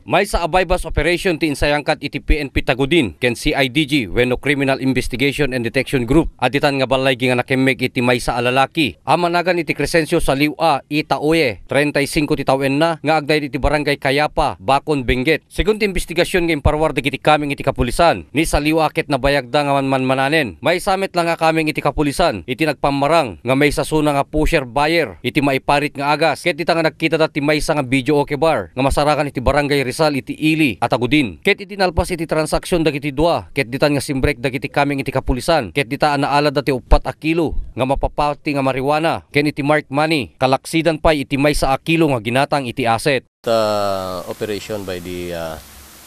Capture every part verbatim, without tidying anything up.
Maysa a buy-bust operation ti insayangkat iti P N P Tagudin ken C I D G wenno Criminal Investigation and Detection Group a ditan nga ballaygi nga nakemmeg iti maysa a lalaki a managan iti Crescencio Saliw-a Itaoye, treinta y cinco ti tawenna, nga agnaed iti Barangay Cayapa, Bacon, Benguet. Segun ti imbestigasion nga imparwar dagiti kameng iti kapulisan, ni Saliw-a ket nabayagda nga manmanmananen. Maysa met la nga kameng iti kapulisan iti nagpammarang nga maysa isuna nga pusher buyer iti maiparit nga agas, ket dita nga nagkitada ti maysa nga videoke bar nga masarakan iti Barangay Rizal iti ili a Tagudin. Ket iti nalpas iti transaksion dagiti dua, ket ditan nga simbreak dagiti kameng iti kapulisan, ket dita a naaladda ti uppat a kilo nga mapapati nga marijuana, ken iti marked money, kalaksidan pay iti maysa a kilo nga ginatang iti asset. Uh, operation by the, uh,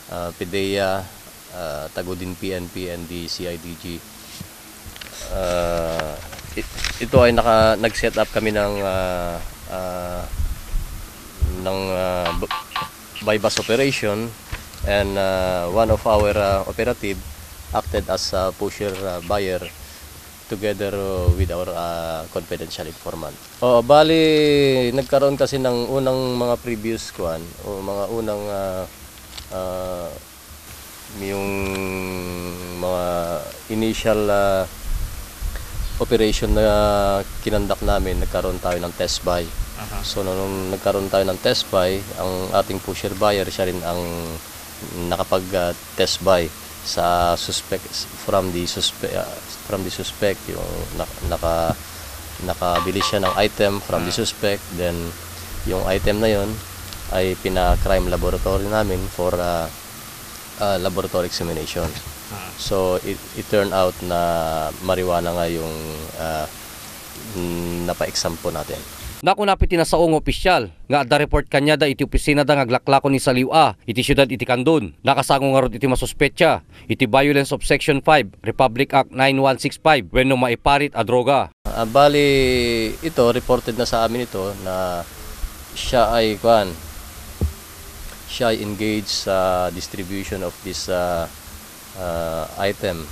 uh, PDEA, uh, Tagudin P N P and the C I D G. Uh, it-, ito ay naka-, nag-set up kami ng, uh, uh, ng, uh, bu-, buy-bust operation, and, uh, one of our, uh, operative acted as a pusher, uh, buyer together, uh, with our, uh, confidential informant. Oo, bali, nagkaroon kasi ng unang mga previous kwan, o mga unang, ah, ah, yung mga initial, ah, operation na kinonduct namin, nagkaroon tayo ng test buy. Aha. So, nung nagkaroon tayo ng test buy, ang ating pusher buyer, siya rin ang nakapag, ah, test buy sa suspect, from the suspe-, ah, from the suspect, yung na-, naka-, nakabili siya ng item from the Ah. suspect, then yung item na yun ay pina-crime laboratory namin for, ah, ah, laboratory examination. Ah. So, it, it turned out na marijuana nga yung, ah, mm, napa-exam po natin. Nakuna pay ti nasao nga opisyal nga adda report kaniada iti opisinada nga aglaklako ni Saliw-a iti siudad iti Candon. Nakasango ngarud iti masuspetsa iti violence of Section five, Republic Act nine one six five, wenno maiparit a droga. Ah, bali, ito, reported na sa amin ito na siya ay, kuan, siya ay engaged sa distribution of this, ah, ah, item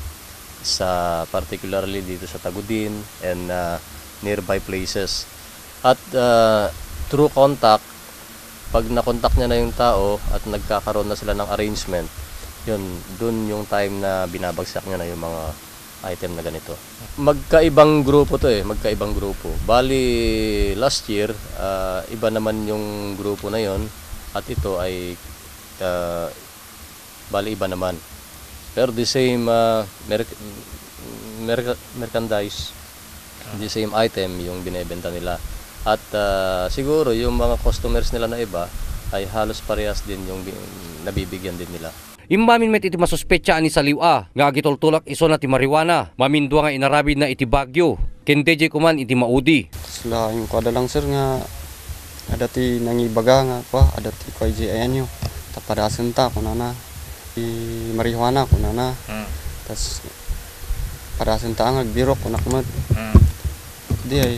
sa, particularly dito sa Tagudin and, ah, nearby places. At, ah, through contact, pag na-contact niya na yung tao at nagkakaroon na sila ng arrangement, yun, dun yung time na binabagsak niya na yung mga item na ganito. Magkaibang grupo to eh, magkaibang grupo. Bali, last year, ah, iba naman yung grupo na yon at ito ay, ah, bali, iba naman. Pero the same, ah, merc-, merc-, merchandise, the same item yung binebenta nila. At, ah, siguro yung mga customers nila na iba ay halos parehas din yung bi-, nabibigyan din nila. Immamin met iti masuspetsa a ni Saliw-a nga agitultulak isuna ti marijuana, mamindua nga inarabidna iti Baguio, ken daydiay koma iti Maudi. Kasla, inkuada lang, sir, nga adda ti nangibaga nga, kua, adda ti kua idiay ayanyo. Ta padasenta, kunana. Ti marijuana, kunana. Hmm. Tas padasenta nga agbirok, kunak met. Hmm. Diay.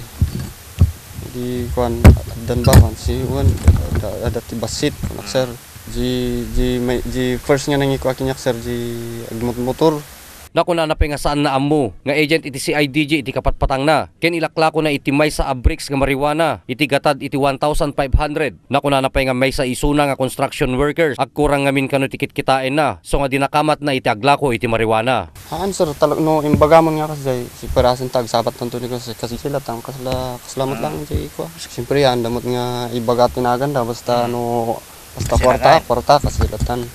Di, kuan, addan ba, kuan, si, kuan, adda, adda ti bassit, kunak, Hmm. sir. Di, di, may, di first nga nangikua kaniak, sir, di agmotmotor. Nakunana pay nga saanna ammo nga agent iti C I D G iti kapatpatangna, ken ilaklakona iti maysa a bricks nga marijuana iti gatad iti one thousand five hundred. Nakunana pay nga maysa isuna nga construction workers agkurang ngamin kano ti kitkitaenna, so nga di nakamatna iti aglako iti marijuana. Haan, sir, tal-, no imbagamon nga kasdiay, si perasen ta agsabat tanto ni kas-, kasi sila tang kasla, kasla met lang ti kua. Siyempre, haan da met nga ibaga ti naganda, basta no, basta kwarta, kwarta, kasi latan.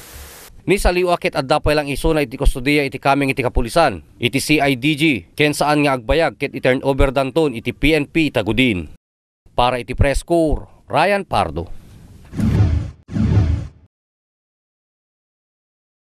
Ni Saliw-a ket adda pay lang isuna iti kustodiya iti kameng iti kapulisan, iti C I D G, ken saan nga agbayag ket i-turnover danton iti P N P Tagudin. Para iti Press Corps, Ryan Pardo.